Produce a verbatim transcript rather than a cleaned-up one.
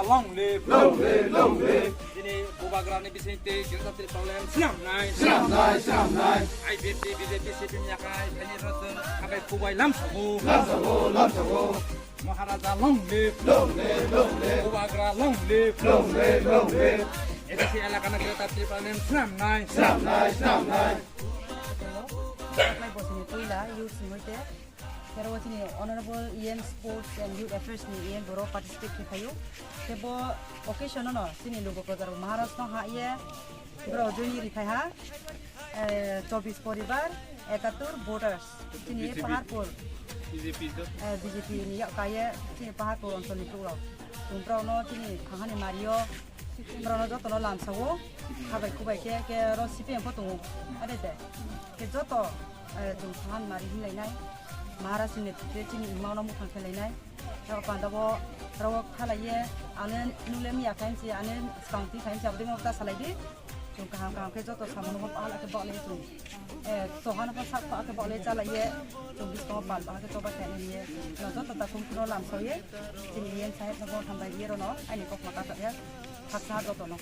Long live, long live, long live. Bini bubagrani bising tei Greater Tipraland swnamnai, swnamnai, swnamnai. I P F T, B J P, C P M yakai, bini rojak, habai kubai lamsogo, lamsogo, lamsogo. Maharaja long live, long live, long live. Bubagra long live, long live, long live. A D C elakani Greater Tipraland swnamnai, swnamnai, swnamnai. Mai bosini puila, youth ni hoite. Kero chini Honorable E M Sports and Youth Affairs ni E M borok participate khe phaio. Khe bo occasion no chini lugo kotor Maharaj no ha ye bro joini ri phai ha. Eh, chobbish poribar, ekattor voters. Chini Paharpur, B J P to. Eh, B J P ni yak kaye chini Paharpur onchol ni tulo. Tum bro no chini thangani mario. Bro no joto no lamsao. Habai kubai khe, khe ro C P M pho tongo. Ade de. Khe joto, eh, chwng sahan mari hinlainai, Maharaj ni netrite chini imao no muthang khe lainai. Abo panda bo ro khalaiye, ane nule miya khaim si, ane skang ti khaim si, abdi mo ta salai di. Chwng kaham kaham khe joto samano bo pala khe bole chwng. Eh, sohano bo sak pa khe bole chalaiye, chwng biskang pal pa khe choba khe niye. No joto ta kum kuno lam soye, chini yen sahib no bo thambai ye ro no, ani kok mata ta ya. Khaksa joto no.